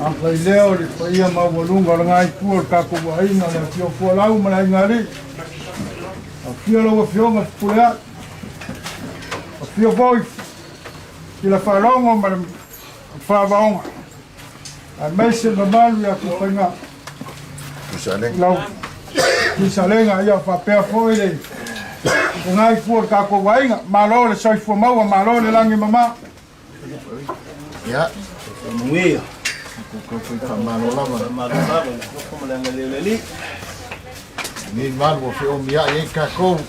Afailea o le paia maualuga o lena itu o le tatou aiga, le afio o Fualau ma le aiga alii. Afio lau afioga Fepuleai. Afio foi Tilafailogo ma le Faavaoga. Aemaise le mamalu ia Tufaiga. Lau Tuisalega, ia faapea foi le lena itu o le tatou aiga. Malo le soifua maua, malo le lagi mama. Ia, Manuia. Koukou foi faamalo lava. Faamalo lava i le alofa ma le agalelei o le Alii. Lenei malu ua feomiai ai tatou.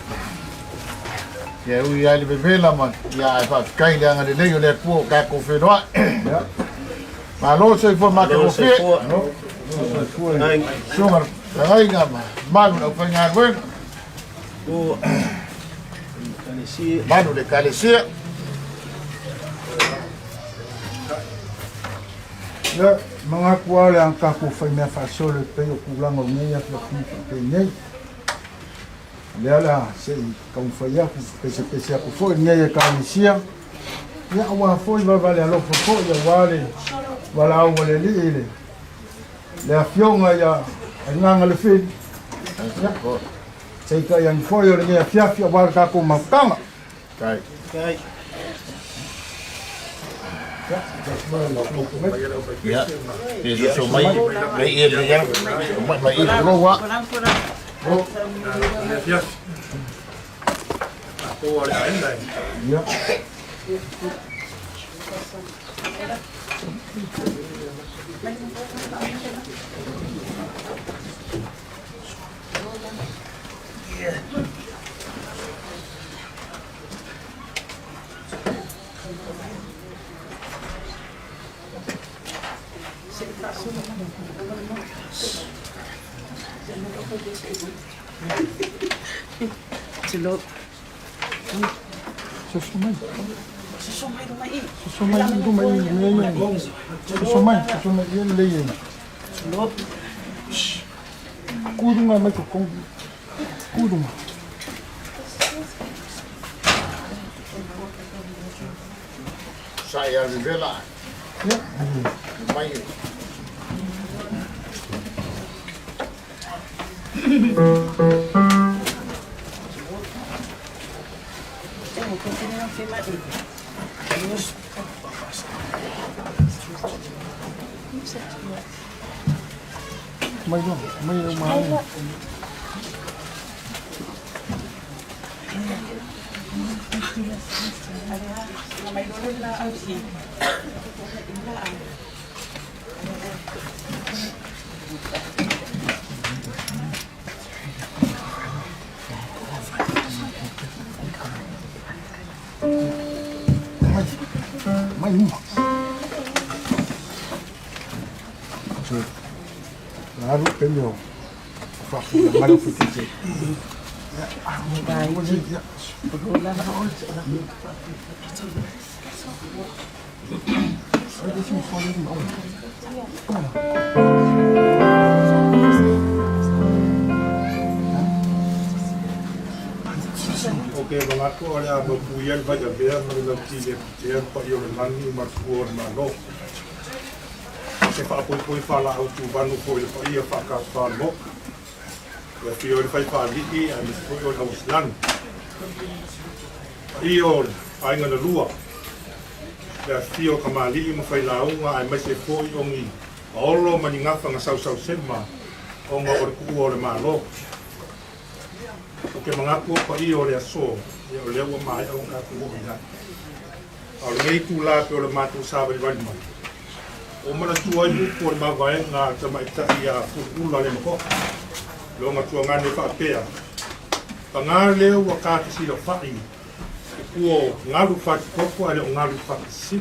Ia e ui lava i le vevela ma ia ae faafetai i le agalelei o le Atua ua tatou feiloai. Ia. Malo le soifua Malo le matagofie. soifua. Soifua. Ai. Susuga i le feagaiga ma mamalu i le aufaigaluega. Ua. Ekalesia. Mamalu i le Ekalesia. Ia, manatu lava le tatou faimea faasolo e pei o tulaga o lenei afiafi faapenei. O lea la se i taumafai atu, pesepese atu foi lenei Ekalesia. Ia, aua foi vava le alofa foi, aua le valaau a le Alii i le le afioga ia Agaga le Fili. Ia, se i tai ane foi o lenei afiafi aua le tatou mafutaga. Kai. Kai. Ia, pe soso mai, mai ia le ia, mai mai ia lo wa. Ia. Soso mai. Soso mai luma i i. Soso mai, soso mai ia lelei ai. Kū runga mai ko kong. Kū runga. Sai a vevela. Ia. Mai. Mai loa, mai e uma ai. Mai, mai uma. So, alu pe mea o faafuga mai lau fetete. Ia, Ok manatu o le a maupuia le vaiavea ma le lauti le putea le paia o le lagi ma le fua o le Malo. Se faapoipoi faalaau tuvanu foi i le paia faakapa o le Maota. Le afio i le Faifaalii aemaise foi o le Auasilagi. Paia o le Aiga na Lua, le afifio o Kamali'i ma Failauga aemaise foi o ni paolo ma ni gafa na sausausema ona o le tuua o le Malo. Ou te manatu o paia o le aso, ia o lea ua maea ona tatou oo i ai. A o lenei itula pei o le matou savalivali mai, ua manatua ai upu o le mavaega a le tamaitai ia Puluula Lemakoa, lona tuagane faapea, Paga lea ua ta fesilafai i tua o galu fatitoko ae le o galu fatisisi,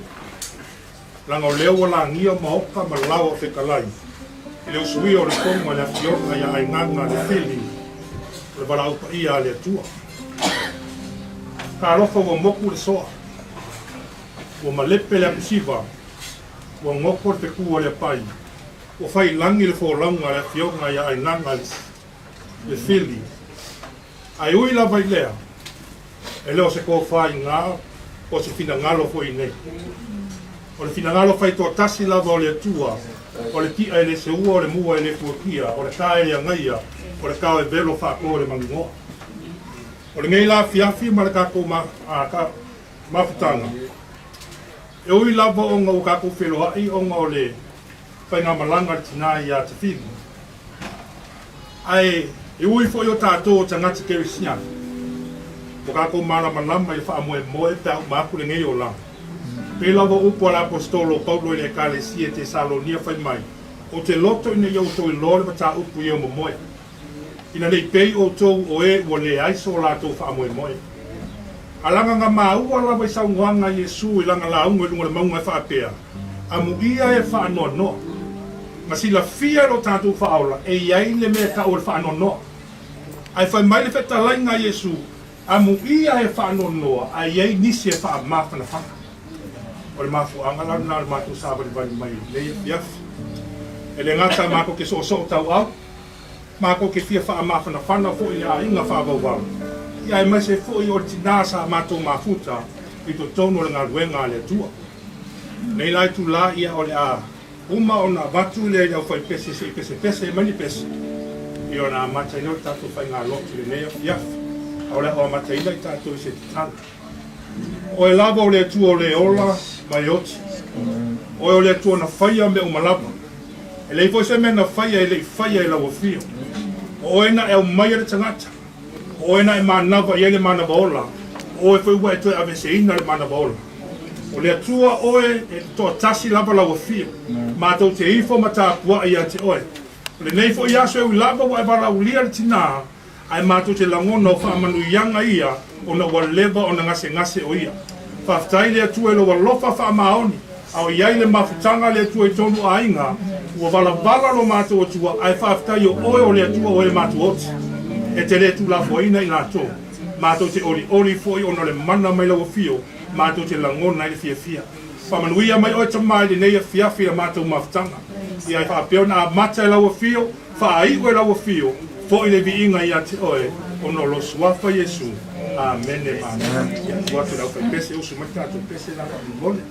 leaga o lea ua lagia maota ma laoa o fetalai i le usuia o le fono a le Afioga ia Aigaga le Fili o le valaau paia a le Atua. Talofa ua moku le soa, ua malepe le atusiva, ua goto le fetu a le apai, ua fai lagi le folauga a le Afioga ia Aigaga le Fili. Ae ui lava i lea, e le o se tofa iga po o se finagalo foi nei. O le finagalo faitoatasi lava o le Atua. O le ti'a e le seua, o le mua e le fuatia, o le ta e le agaia, o le kao e velo fa'atoa i le manugoa. O lenei la afiafi ma le tatou mafutaga, e ui lava ona ua tatou feloa'i ona o le faigamalaga a le tinā iā Tafili, ae e ui foi o tatou o tagata kerisiano, ua tatou malamalama i le faamoemoe pe a uma atu lenei olaga. Pei lava o upu a le Aposetolo o Paulo i le Ekalesia i Tesalonia fai mai, Ou te loto ina ia outou iloa le mataupu i e o momoe, ina ne i pei outou o e ua leai so latou faamoemoe. Alaga na maua lava i saunoaga a Iesu i lana lauga i luga o le mauga e faapea, Amuia e faanoanoa. Na silafia e lo tatou Faaola e i ai le mea e tau o le faanoanoa. Ae fai mai le fetalaiga a Iesu, Amuia e faanoanoa ae i ai nisi e faamafanafana. O le mafuaaga la lena o le matou savalivali mai i lenei afiafi. E le gata matou te soosoo tauau, matou te fia faamafanafana foi i le aiga faavauvau, ia aemaise foi o le tinā sa matou mafuta i totonu o le galuega a le Atua. Nei la itulā ia o le a uma ona avatu lea i le aufaipese se i pesepese mai ni pese, ia ona amata ai lea o le tatou faigalotu i lenei afiafi, a o le a o amataina i tatou i se tatalo. O Oe lava o le Atua o le ola ma e oti. O Oe o le Atua na faia mea uma lava. E leai foi se mea na faia e le i faia e lau afio. O Oe na e aumaia le tagata. O Oe na e manava i ai le manava ola. O Oe foi ua e toe aveeseina le manava ola. O le Atua Oe e toatasi lava lau afio. Matou te ifo ma tapuai ia te Oe. O lenei foi aso e ui lava ua e valaaulia le tinā, ae matou te lagona o faamanuiaga ia ona ua leva ona gasegase o ia. Faafetai le Atua i lou alofa faamaoni, a o i ai le mafutaga a le Atua i tonu aiga, ua valavala lo matou Atua, ae faafetai o oe o le Atua o e matuaoti. E te le tuulafoaina i latou. Matou te olioli foi ona o le mana mai lau afio, matou te lagona ai le fiafia. Faamanuia mai oe Tama i lenei afiafi i la matou mafutaga. Ia e faapea ona amata e lau afio, Faaiu e lau afio, foi le viiga ia te oe, ona o lou Suafa Iesu. Amene ma amene. Ia tuu atu i le aufaipese e usu mai le tatou pese la faamolemole.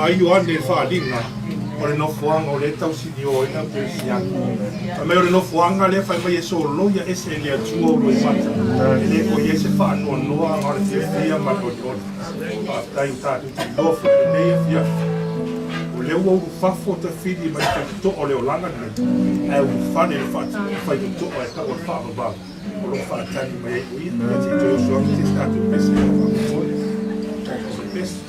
faaio ane le faaaliga o le nofoaga o lea tausinio ai le aukerisiano. Fai mai o le nofoaga lea fai mai e soloia ese e le Atua uluaimata, e lē toe i ai se faanoanoa aga o le fiafia ma le olioli. Faafetai ua tatou te iloa foi i lenei afiafi, o lea ua ulufafo tafili mai le faitotoa o le olaga lenei, ae ulufale i le faitotoa e tau o le faavavau o loo faatali mai ai o ia. Ia se i toe oso atu se isi tatou pese faamolemole. O se pese.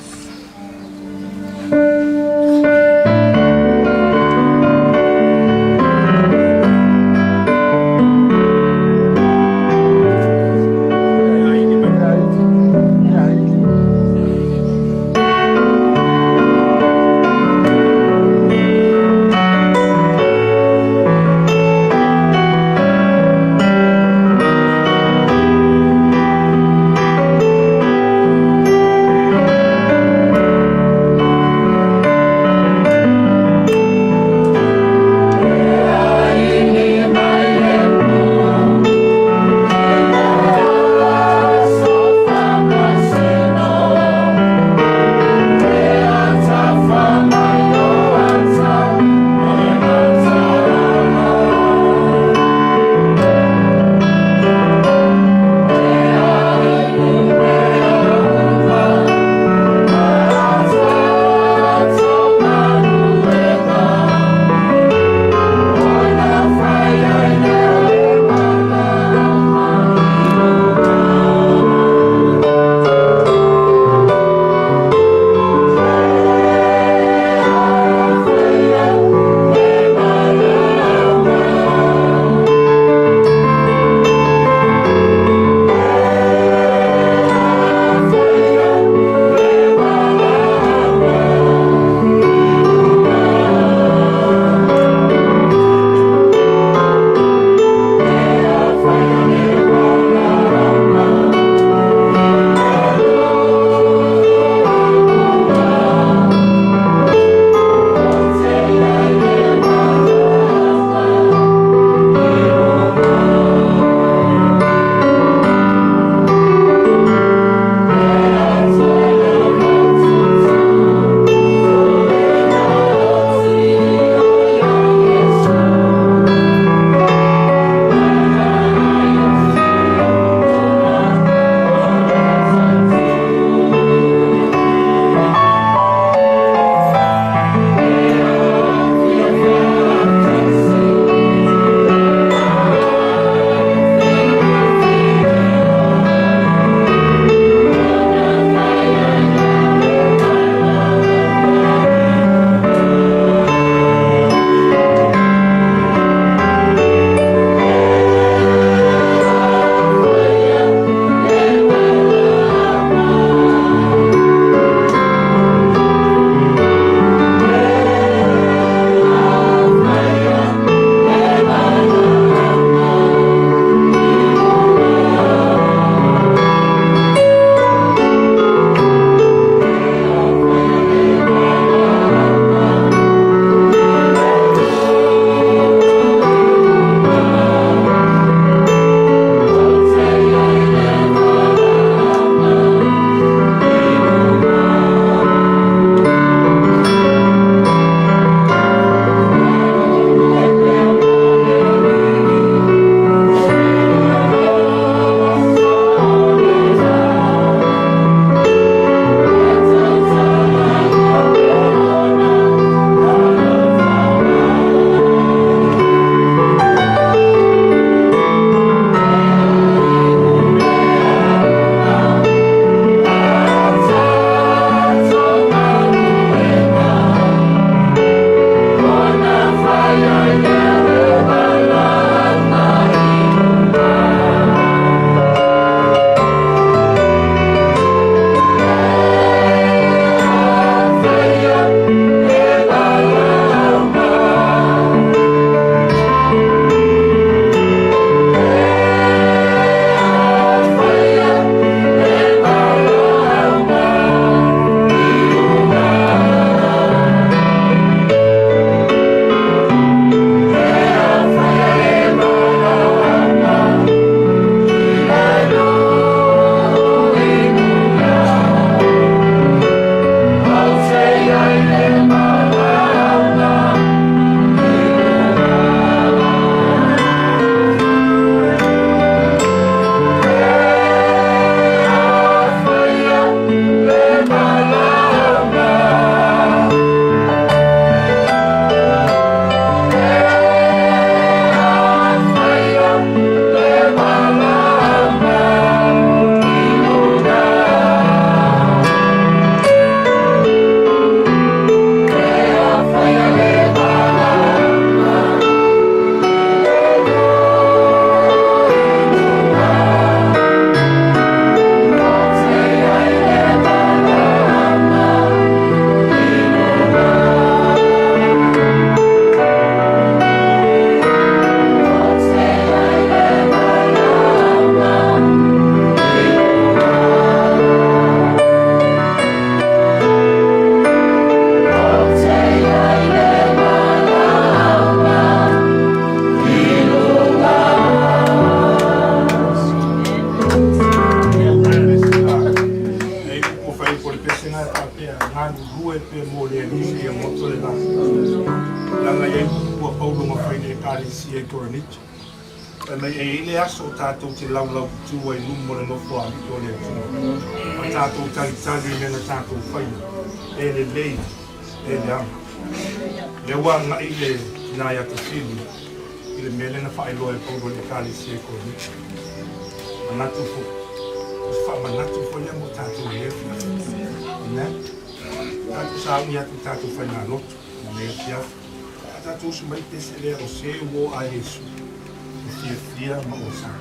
maota le la. Leaga e i ai upu a Paulo na fai i le Ekalesia i Korinito, fai mai e i ai le aso o tatou te laulaututu ai i luma o le Nofoalii o le Atua, ma tatou talitali i mea na tatou faia, pe lelei pe leaga. O lea ua agai le tina ia Tafili i le mea lea na faailoa e Paulo i le Ekalesia i Korinito. Manatu foi, o se faamanatu foi lea mo tatou i lenei afiafi. Amen. Tatou sauni atu i tatou faigalotu i lenei afiafi. A tatou usu mai pese lea o se ua o a Iesu, e fiafia ma ua sa.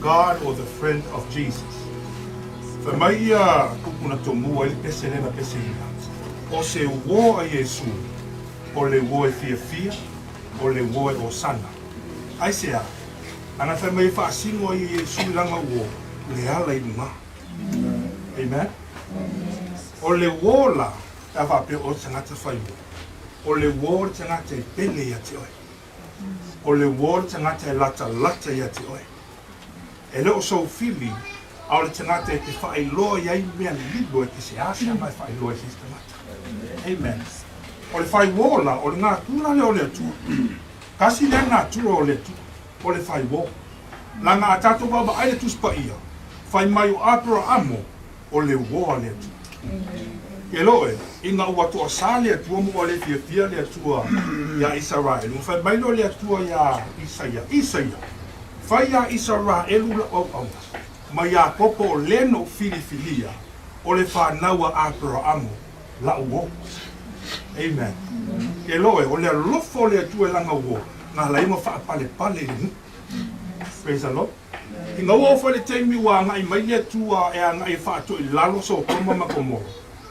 God or the friend of Jesus. Fai mai ia upu na tomua ai le pese lea na peseina, O se uō a Iesū, o le uō e fiafia, o le uō e osana. Aisea? Lana fai mai e faasino ai e Iesū i lana uō, le ala i lugā. Amen? O le uō la, pe a faapea o le tagata fai uō, o le uō le tagata e pele ia te oe. O le uō le tagata e latalata ia te oe. E le o sou fili, a o le tagata e te faailoa i ai mea lilo e te seasea ma e faailoa i se isi tagata. Amen. O le fai uō la, o le natura lea o le Atua. Kasi lea natura o le Atua, o le fai uō. Leaga a tatou vaavaai le Tusi Paia, fai mai o Aperahamo o le uō a le Atua. Ke loe, ina ua toasā le Atua ma ua le fiafia le Atua iā Isaraelu, ona fai mai lea o le Atua iā Isaia, Isaia, fai iā Isaraelu lau auauna, ma Iakopo o lea na ou filifilia, o le fanau a Aperahamo, lau uō. Amen. Ke loe, o le alofa o le Atua e lana uō, na ala ai ona faapalepale i le nuu. Praise the Lord. Ina ua oo foi le taimi ua agai mai le Atua e agai e faatoilalo Sotoma ma Gomoro,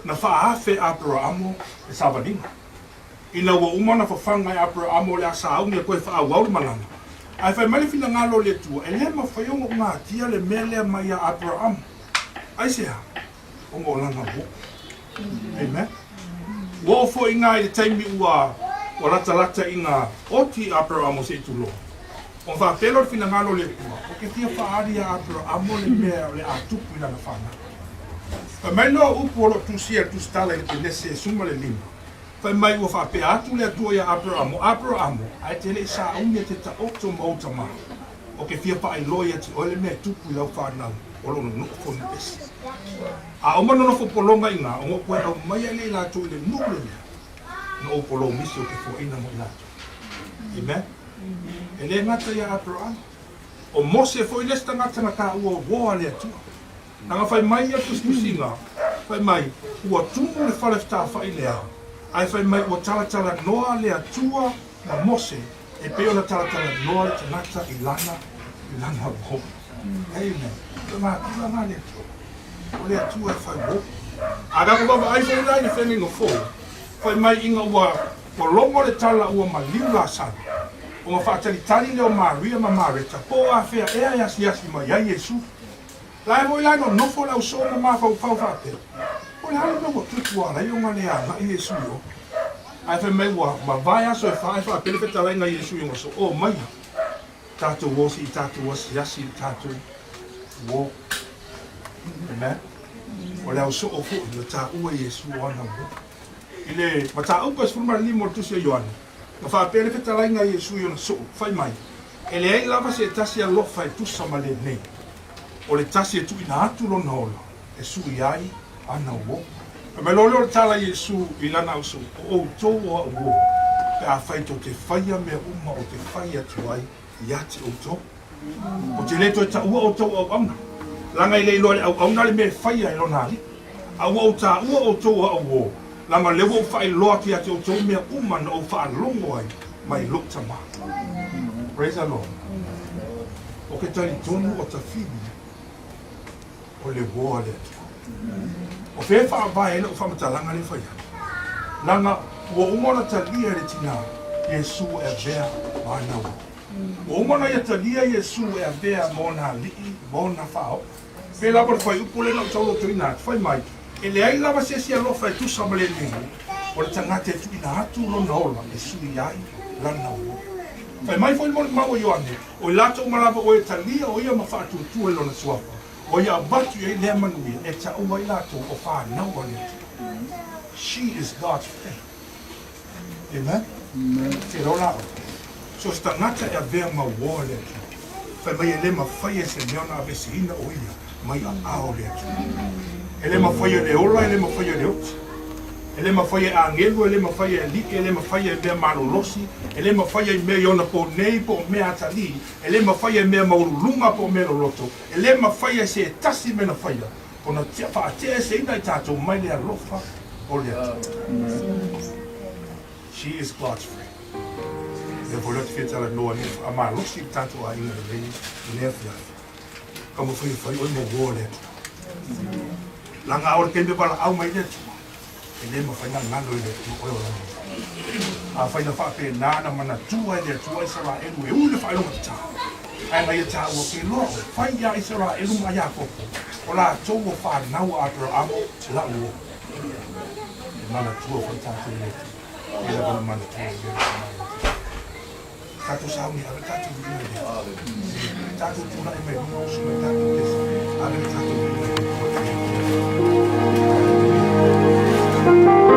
na faaafe e Aperaamo le savaliga. Ina ua uma ona fafaga e Aperaamo le asauni e toe faaauau le malaga, ae fai mai le finagalo o le Atua, e le mafai ona ugatia le mea lea mai ia Aperaamo. Aisea? Ona o lana uo. Amen. Ua oo foi iga i le taimi ua ua latalata ina oti Aperaamo se i tulou. Ona faapea lea o le finagalo o le Atua, Ou te fia faaali iā Aperaamo le mea o le a tupu i lana fanau. Fai mai loa upu o lo o tusia i le tusitala i le Kenese e 15, fai mai ua faapea atu le Atua iā Aperaamo, Aperaamo, ae te le i sauni e te taoto ma ou tama, ou te fia faailoa ia te oe le mea e tupu i lau fanau o lo o nonofo fonuese. A uma nonofo pologa i ina, ona ou toe aumaia lea i latou i le nuu lelea, na ou polomisi o ke foaina mo i latou. Amen. E le gata iā Aperahama, o Mose foi le isi tagata na taua o uō a le Atua. Leaga fai mai ia tusitusiga, fai mai, ua tumu le fale fetafa'i lea, ae fai mai ua talatalanoa le Atua ma Mose e pei ona talatalanoa le tagata i lana, i lana uō. Amen. O le natura lena a le Atua. O le Atua e fai uō. A tatou vaavaai foi la i le feagaiga fou, fai mai ina ua Ua logo le tala ua maliu Lasalo, ona faatalitali lea o Maria ma Mareta po o afea ea e asiasi mai ai Iesu. La e foi la e nonofo le ausoo ma mafaufau faapea, O le a le mea ua tupu ala ai ona le agai Iesu i o? Ae fai mai ua mavae aso e fa e faapea le fetalaiga a Iesu i ona soo maia, Tatou o se i tatou asiasi i le tatou uo. Amen. O le ausoo foi na taua e Iesu o ana uo. I le mataupu e 15 o le Tusi a Ioane, na faapea le fetalaiga a Iesu i ona soo, fai mai, E leai lava se tasi alofa e tusa ma lenei, o le tasi e tuuina atu lona ola e sui ai ana uo. Fai mai loa lea o le tala a Iesu i lana ausoo, O outou o a'u uo, pe afai tou te faia mea uma ou te fai atu ai ia te outou. Ou te le toe taua outou auauna, laga e le iloa e le auauna le mea e faia e lona alii. A ua ou taua outou o a'u uo, laga o lea ua ou faailoa atu ia te outou mea uma na ou faalogo ai mai lou Tama. Praise the Lord. O ke talitonu o Tafili o le uo a le Atua. O fea e faavae ai lau faamatalaga lea e fai atu? Leaga ua uma ona talia e le tina Iesu e avea ma ana uo. Ua uma ona ia talia Iesu e avea ma ona alii ma ona faaoo. Pei lava o le fuaiupu lea na ou taulotoina atu, fai mai, E leai lava se isi alofa e tusa ma lenei, o le tagata e tuuina atu lona ola e sui ai lana uo. Fai mai foi le molimau a Ioane, O i latou uma lava ua e talia o ia ma faatuatua i lona suafa, ua ia avatu i ai lea manuia e taua ai latou o fanau a le Atua. She is God's friend. Amen. Te lola oe. So se tagata e avea ma uo a le Atua, fai mai e le mafai e se mea ona aveseina o ia mai aao o le Atua. E le mafai e le ola, e le mafai e le oti. E le mafai e agelu, e le mafai e alii, e le mafai e mea malolosi, e le mafai e mea i ona po nei po o mea atalii, e le mafai e mea maualuluga po o mea loloto, e le mafai e se tasi mea na faia ona faateaeseina i tatou mai le alofa o le Atua. She is God's friend. Lea foi la te fia talanoa nei, faamalosi le tatou aiga lelei i lea afiafi. Taumafai e fai oe ma uo a le Atua. Leaga o le taimi e valaau mai ai le Atua, e le mafai ona galo e le Atua oe o lana uo. Afai na faapena ona manatua e le Atua Isaraelu e ui i le faailoga tatā, ae na ia taua ke loa oe, fai ia Isaraelu ma Iakopo, o latou o fanau a Aperaamo lau uo. E manatua foi tatou e le Atua, e lava na manatua e le Atua. Tatou sauni, ave le tatou viiga i le Atua. Tatou tulai mai luga usu mai tatou pese, ave le tatou viiga i le Atua. Haleluia.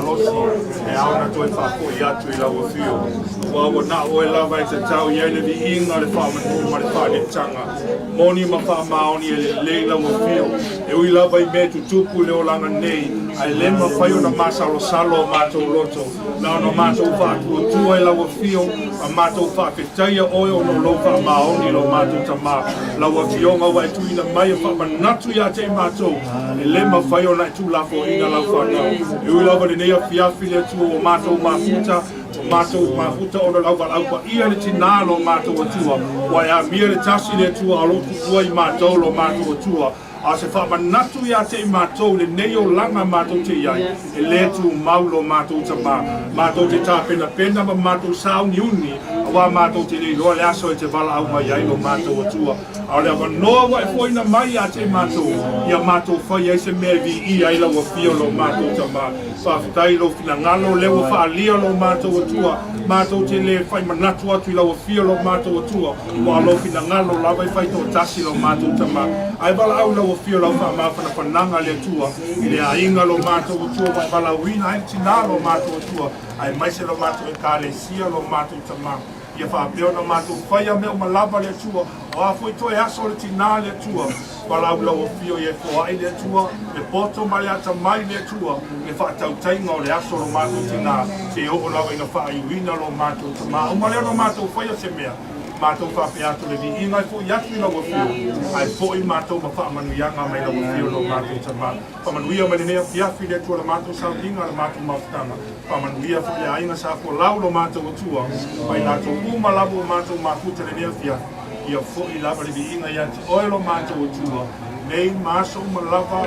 malosi e ao ona toe faafoi atu i lau Afio, aua ua na o oe lava e tatau i ai le viiga, le faamanu ma le faaletaga moni ma faamaoni. E lelei lau Afio, e ui lava i mea tutupu i le olaga nei, ae le mafai ona masalosalo o matou loto, na ona matou faatuatua i lau Afio ma matou faafetaia oe ona o lou faamaoni. Lo matou Tamā, lau Afioga ua e tuuina mai e faamanatu ia te i matou, e le mafai ona e tuulafoaiina lau fanau. E ui lava lenei afiafi, le Atua, ua matou mafuta, ua matou mafuta ona lau valaau paia le tinā, lo matou Atua, ua e amia le tasi, le Atua, a o lou tuua i matou, lo matou Atua, a se faamanatu ia te i matou lenei olaga matou te i ai, e lē tumau. Lo matou Tamā, matou te tapenapena ma matou sauniuni, auā matou te le iloa le aso e te valaau mai ai, lo matou Atua, a o le avanoa ua e foaina mai ia te i matou, ia matou fai ai se mea e viia ai lau Afio. Lo matou Tamā, faafetai lou finagalo lea ua faaalia, lo matou Atua. Matou te lē faimanatu atu i lau Afio, lo matou Atua, ua lou finagalo lava e fai toatasi, lo matou Tamā, ae valaau lau Afio, lau faamafanafanaga, le Atua, i le aiga, lo matou Atua, ua e valaauina ai le tinā, lo matou Atua, aemaise lo matou Ekalesia, lo matou Tamā, ia faapea ona matou faia mea uma lava, le Atua, o a foi toe aso o le tinā, le Atua. Valaau lau Afio ia e foai, le Atua, le poto ma le atamai, le Atua, le faatautaiga o le aso lo matou tinā, se oo lava ina faaiuina, lo matou Tamā. Uma lea ona matou faia se mea, matou faapea atu, le viiga e fo'i atu i lau Afio, ae fo'i matou ma faamanuiaga mai lau Afio, lo matou Tamā. Faamanuia mai lenei afiafi, le Atua, le matou sauniga, le matou mafutaga. Faamanuia foi le aiga sa folau, lo matou Atua, ma i latou uma lava ua matou mafuta lenei afiafi. Ia fo'i lava le viiga ia te oe, lo matou Atua, nei ma aso uma lava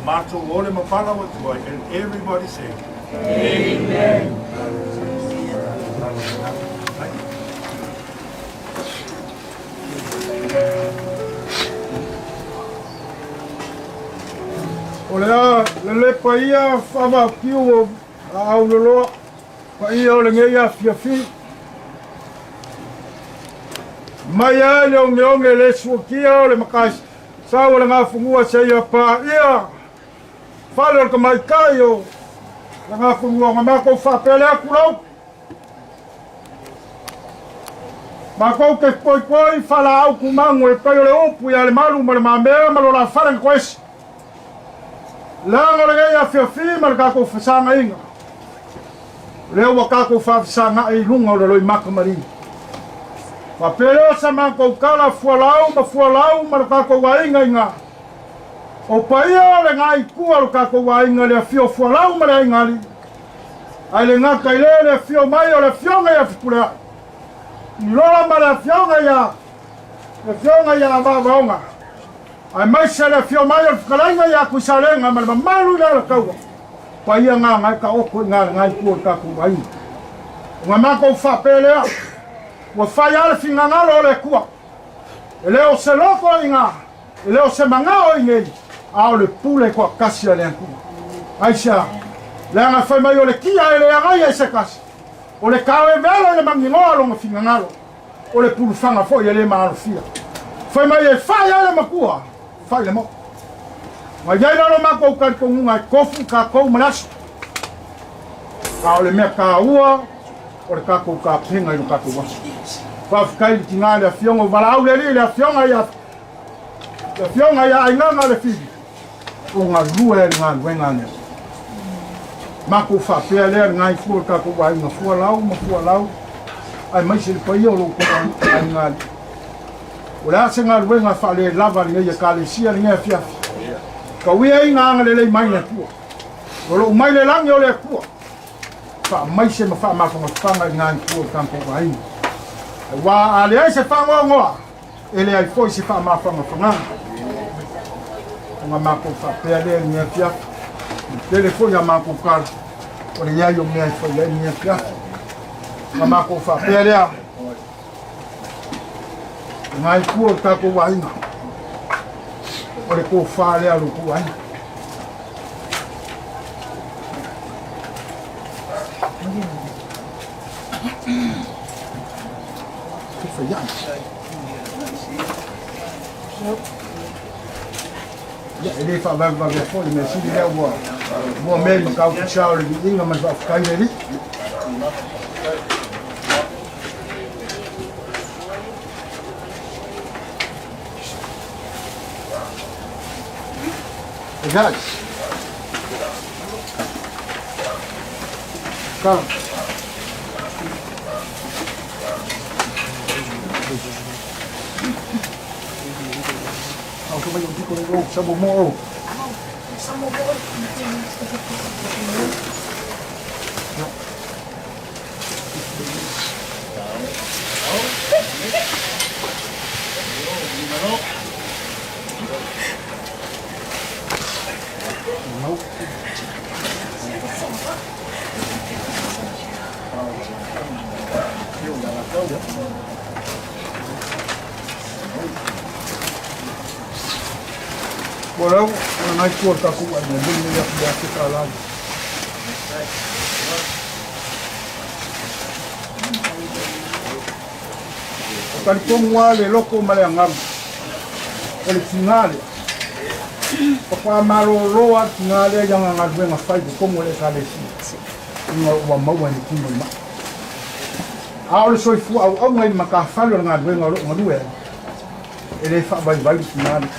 matou ole ma palau atu ai. And everybody say amen. O le a lele paia faavaapiu o auloloa paia o lenei afiafi. Mai ai le ogeoge le suakia o le makai sau o le gafanua seia paia fale o le tamaitai o le gafanua na matou faapea lea tulou. Matou te poipoi faalaau tumagu e pai o le upu ia le malu ma le mamea ma lo la fale na toesi. Leaga o lenei afiafi ma le tatou fesagaiga, lea ua tatou faafesagai i luga o le loimata maliu. Faapea lea sa matou tala fualau ma fualau ma le tatou aiga i gā. O paia o le gā i tua o le tatou aiga le afio fualau ma le aiga alii. Ae le gata i lea le afio mai o le afioga ia Fepuleai, i Lola ma le afioga ia le afioga ia Vaovaoga, aemaise le afio mai o le fetalaiga ia Tuisalega ma le mamalu i le Alataua, paia gagae taoto i galagai i tua o le tatou aiga. Ona matou faapea lea, ua fai lava le finagalo o le Atua, e le o se loto i gā, E le o se manao i nei, a o le pule toatasi a le Atua. Aisea? Leaga fai mai o le kia e le agaia i se tasi, o le tao e velo i le magiloa lona finagalo, o le pulufaga foi e le maalofia. Fai mai e fai ai le matua, fai le mo'o. Na i ai la lo matou talitonuga e tofu tatou ma le aso. A o le mea taua o le tatou tapena i lo tatou aso. Faafetai i le tinā le afioga o valaau le alii le afioga ia Le afioga ia Aigaga le Fili, o galue ai le galuega lea. Matou faapea lea le gaifua o le tatou aiga fualau ma fualau, aemaise le paia o lo outou aiga alii. O le a se galuega faalelava lenei Ekalesia lenei afiafi? Tauia i agalelei mai le Atua. O lou mai le lagi o le Atua. Faamaise ma faamafanafanaga i gaifua o le tatou aiga. Aua a leai se faanoanoa, e leai foi se faamafanafanaga. Ona matou faapea lea i lenei afiafi, tele foi a matou tala, o le i ai o mea e fai ai lenei afiafi. Ona matou faapea lea, o nai tua o le tatou aiga, o le tofa lea a lo outou aiga. Ia, e le faavavevavea foi le mea sili lea ua Mua mea i mataupu sa o le viiga ma le faafetai i le Alii. Hey guys. Come. Au ka mai o tiko le o sa mo mo o. Ua lau, ua nai tua takou ai na lele ia ki ake ka lai. O talitonu lava le loto ma le agaga, o le tiga lea. Faatoa malolo lava le tiga lea i ana galuega fai i totonu o le Ekalesia, ona ua maua e le tino i mai. A o le soifua auauna i le matafale o le galuega o lo o galue ai, e le faavaivai le tina lea.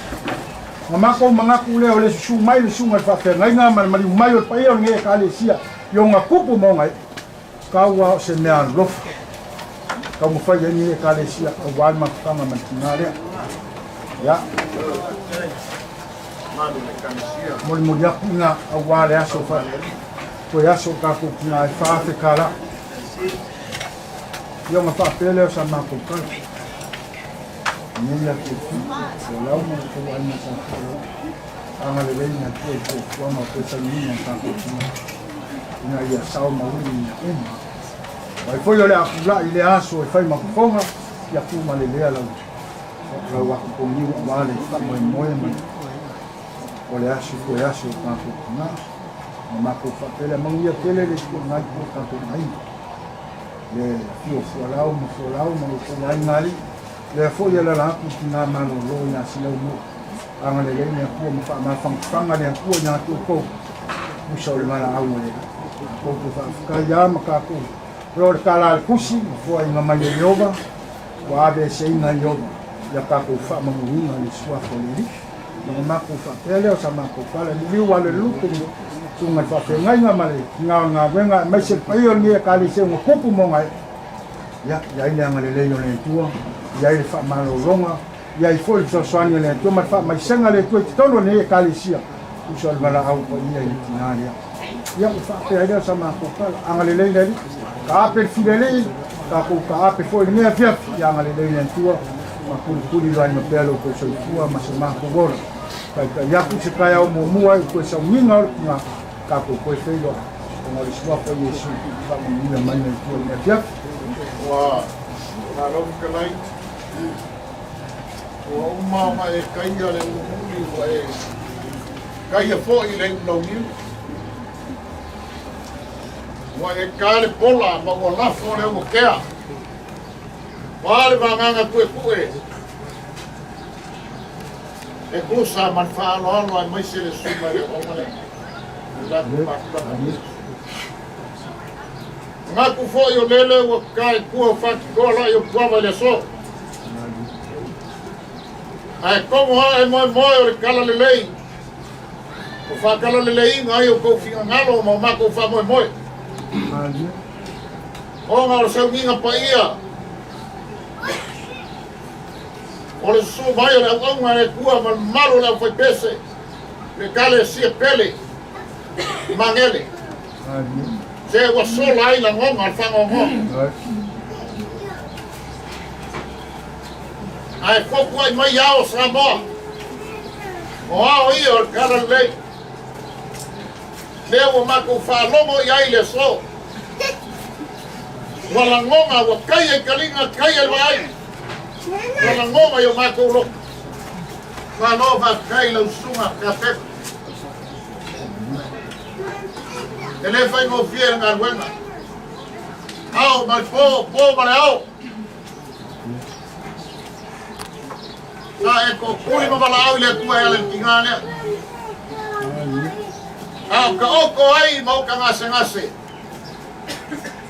Na matou manatu lea o le susu mai le susuga i le faafeagaiga ma le maliu mai o le paia o lenei Ekalesia i ona tupu ma ona ee, tau lava o se mea alofa taumafai ai lenei Ekalesia aua le mafutaga ma le tina lea. Ia, molimoli atu ina aua le aso fa toe aso o tatou tina e $4,000. Ia ona faapea lea o sa matou tala. Nei atu e tu, o lau ma le tou aiga sa fualau. Agalelei le Atua i fuafuaga o toe sauniga o tatou tina, ina ia sao ma uli i mea uma. O ai foi o le a pula'i i lea aso e fai ma fofoga, ia tu malelea lau, lau atu poniu aua le faamoemoe ma o le aso toe aso o tatou tina. Ma matou faapea lea, manuia tele le tuuina ai o tatou aiga. Le afio o Fualau ma Folau ma lo outou aiga alii, lea foi e alaala atu i tina malolo ia Silaumua. Agalelei le Atua ma faamafanafanga le Atua ia te outou, usa o le valaau a le Alii. Tatou te faafetai lava ma tatou o le tala a le tusi ma foaiina mai e Ieova, ua aveeseina e Ieova ia tatou faamanuiga i le suafa o le Alii. Ona matou faapea lea o sa matou tala, liliu a le lutu i susuga i le faafeagaiga ma le tiga o le galuega aemaise le paia o lenei Ekalesia ua tupu ma ona ee. Ia, i ai le agalelei o le Atua, i ai le faamalologa, i ai foi le fesoasoani a le Atua ma le faamaisega a le Atua i totonu o lenei Ekalesia, uso o le valaau paia i le tina lea. Ia, ua faapea ai lea o sa matou tala, agalelei le Alii, taape le filelei, tatou taape foi i lenei afiafi, ia agalelei le Atua, ma puipui laina pea lo outou soifua ma so matou ola. Taitai atu se taeao muamua i toe sauniga o le tina, tatou toe feiloai, ona o le suafa o Iesu i faamanuia mai le Atua i lenei afiafi. Ua malo fetalai, ua uma ona e taia le umuuli, ua e taia foi le iulauniu. Ua e ta le pola ma ua lafo le auatea. Ua le vagaga puepue e tusa ma le faaaloalo aemaise le susuga i le auauna lea. I latou faatulaga. Manatu foi o lele ua ta i tua o Fatitoa lai o Puava i le aso. Ae togo ae moemoe o le tala lelei, o faatalaleleiga ai o tou finagalo ma o matou faamoemoe. Ona o le sauniga paia, o le susu mai o le auauna a le Atua ma le mamalu o le aufaipese, le Ekalesia pele, Magele, se ua sola ai lagona o le faanoanoa. Ae fotuai mai ao o Samoa, o ao ia o le talalelei, lea ua matou faalogo i ai i le aso. Ua lagona, ua taia i taliga, taia i le vaai. Ua lagona i o matou loto. Malo faafetai i lau susuga Kapeko. E le faigofie le galuega. Ao ma le po, po ma le ao. Sa e tootuli ma valaau i le Atua e ala i le tiga lea. A o taoto ai ma uta gasegase,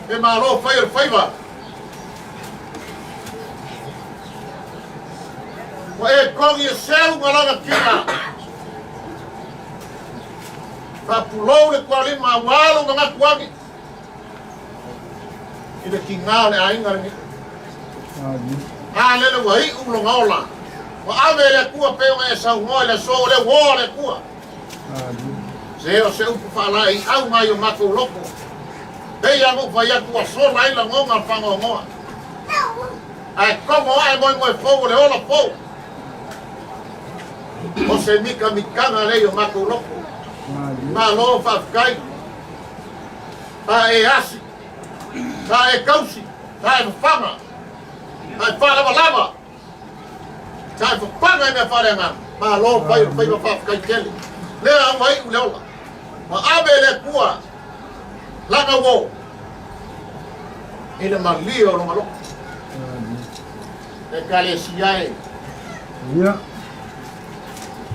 e malo fai o le faiva. Ua e togi e seu ma lona tina. Faapulou le tualima aua lou manatu agi i le tiga o le aiga lenei. A lele ua iu lona ola, ua ave e le Atua pei ona e saunoa i le aso o le uō a le Atua. Se o se upu faalaeiau mai o matou loto, pei lava ona ou fai atu ua sola ai lagona o le faanoanoa. Ae togo ae moemoe fou o le ola fou. O se mikamikaga lea i o matou loto. Malo faafetai. Sa e asi, sa e tausi, sa e fafaga, sa e faalavalava. Sa e fafaga i mea faaleagaga. Malo fai o le faiva faafetai tele. Lea ua iu le ola. Ua ave e le Atua lana uo i le malie o lona loto. Ekalesia e. Ia.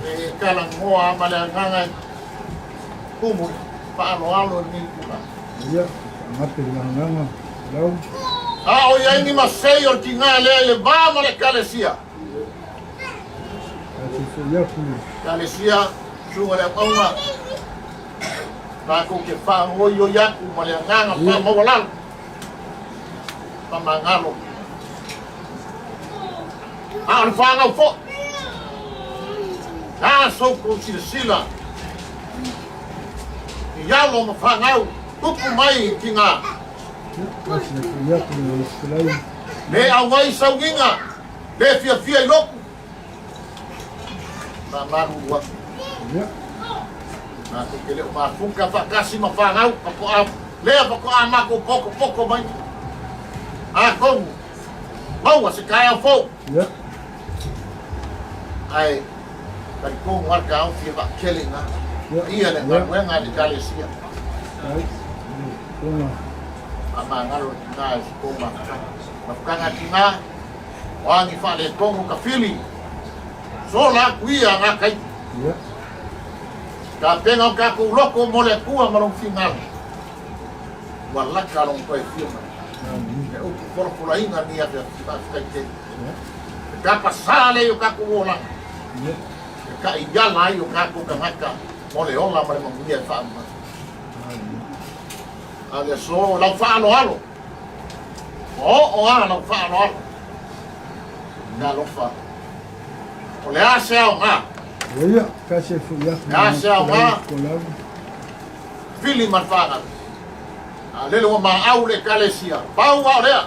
E talanoa ma le agaga e tumu i faaaloalo i lenei tulaga. Ia, faagape i le agaga lau. A o i ai ni masei o le tiga lea i le va ma le Ekalesia. Tatou foi atu i. Ekalesia, susuga i le auauna, tatou te fagoioi atu ma le agaga faamaualalo, faamagalo. A o le fanau foi, a so outou silasila i alo ma fanau tupu mai i tiga. Le auai saugiga, le fiafia i lotu. Faamalulu atu. Matou te le o mafuta faatasi ma fanau faatoa lea faatoa matou potopoto mai. Atonu maua se taeao fou. Ae talitonu lava le taofi e vaatele i ina. Paia le galuega a le Ekalesia. Faamagalo le tina i se tou mafutaga. Mafutaga a tina, o a ni faaletonu tafili, sola atu ia na taimi. Tapena o tatou loto mo le Atua ma lona finagalo, ua lata lona toe afio mai. E upu folafolaina lenei afiafi, faafetai tele. E tapasā lea i o tatou olaga, e taiala ai o tatou tagata mo le ola ma le manuia e faauma. A o le aso, lau faaaloalo, ua oo lava lau faaaloalo. Talofa. O le a se aoga? Ia, kasi e foi atu. Le a se aoga? Fili ma le fanau. A lele ua maau le Ekalesia, pau lava o lea.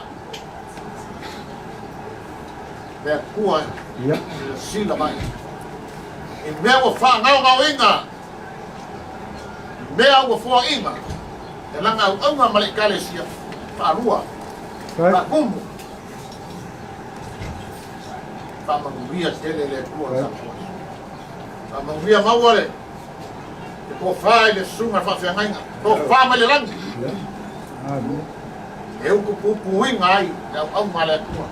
Le Atua Ia. silasila mai. I mea ua faagaogaoina, i mea ua foaina, e lana auauna ma le Ekalesia, faalua, faatumu. Faamanuia tele le Atua i le tatou aso. Faamanuia maua le tofa i le susuga faafeagaiga, tofa mai le lagi. E utu puipuiga ai le auauna a le Atua.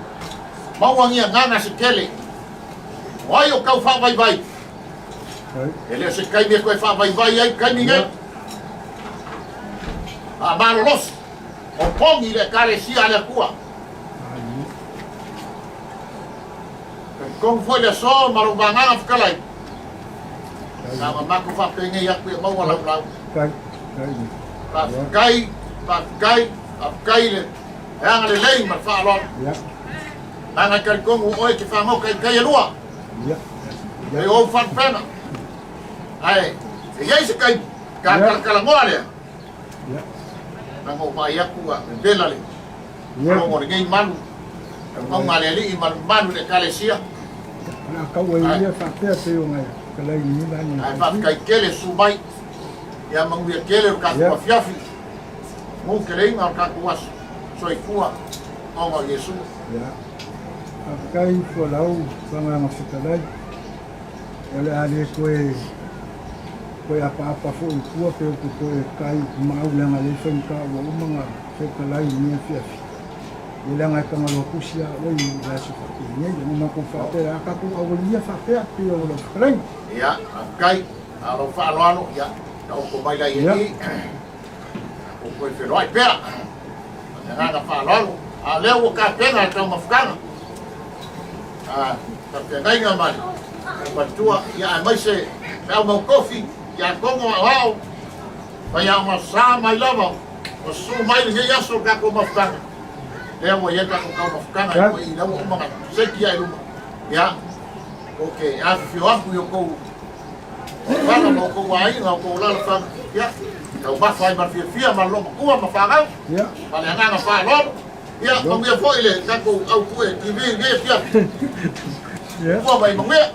Maua ni agaga se tele. O ai o tau faavaivai? E le o se taimi e toe faavaivai ai taimi nei. Faamalolosi, o pogi le Ekalesia a le Atua. Talitonu foi le aso ma lou vagaga fetalai. Na ona matou faapenei atu ia maua lau lauga. Faafetai, faafetai, faafetai le agalelei ma le faaaloalo. Leaga e talitonu o oe e te fagota i tai e lua. E ou faalupega. Ae e i ai se taimi ta talatalanoa lea. Leaga ua vaai atu ua vevela le logo o lenei malu, auauna a le Alii ma le mamalu i le Ekalesia. O le a tau ai ia faapea pei ona e fetalai i lenei vaega. Ae faafetai tele susu mai. Ia manuia tele o le tatou afiafi. Mu keleiga o le tatou aso. Soifua ona o Iesu. Ia. Faafetai Fualau Fagaga Fetalai. O le a le toe toe apaapa foi i tua pe ou te toe tai maau leaga lea e faigata ua uma ona fetalai i lenei afiafi. Ia leaga e Tagaloa tusi a oe i le aso faapenei. Ona matou faapea, a tatou aualia faapea pei o lau fetalaiga. Ia, faafetai. A o lou faaaloalo, ia. Taoto mai la i i, o koe feloai pea, ma te agaga faaaloalo, a o lea ua tapena le taumafataga, a faafeagaiga ma le faletua, ia aemaise le au mautofi, tiakono, aoao, faiaoga sa mai lava, ua susu mai lenei aso le tatou mafutaga, lea ua i ai le tatou taumafataga i lea ua uma ona seki ai i luma, ia, ou te afifio atu i outou Fana ma outou aiga, outou alaalafaga, ia, taumafa ai ma le fiafia ma le loomatua ma fanau, ma le agaga faaaloalo. Ia, manuia foi le tatou au pue TV i lenei afiafi. Ua mai manuia.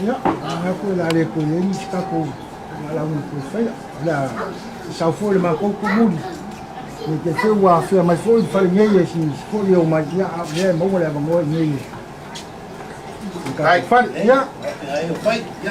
Ia, manatu o le a le toe i ai nisi tatou valaauina toe faia. O le a sau foi le matou tumuli. Ne i te i ua afea mai foi le fale nei e si foi e omai, ia, a o lea e maua le avanoa i nei i le tatou fale. Ia. Ia.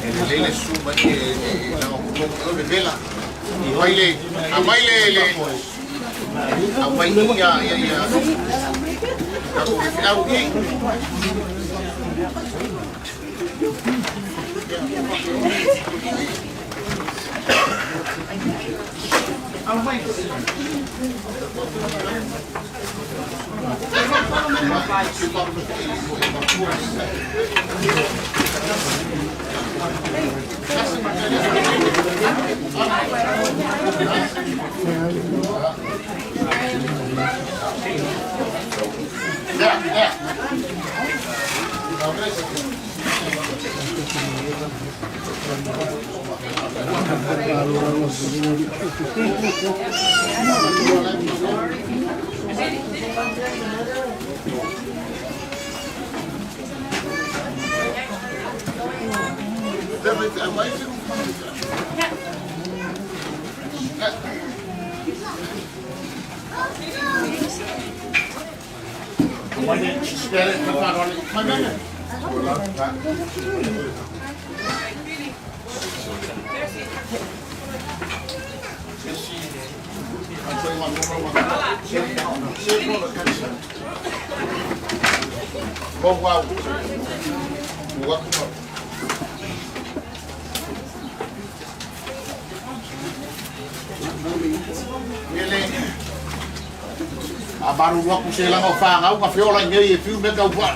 E lelei le susu mai e laga o vevela. Aumai le, aumai le, le, aumai ia, ia, ia, tatou feau i. A malulu atu se laga o fanau na feola i nei e fiu mea tau faa.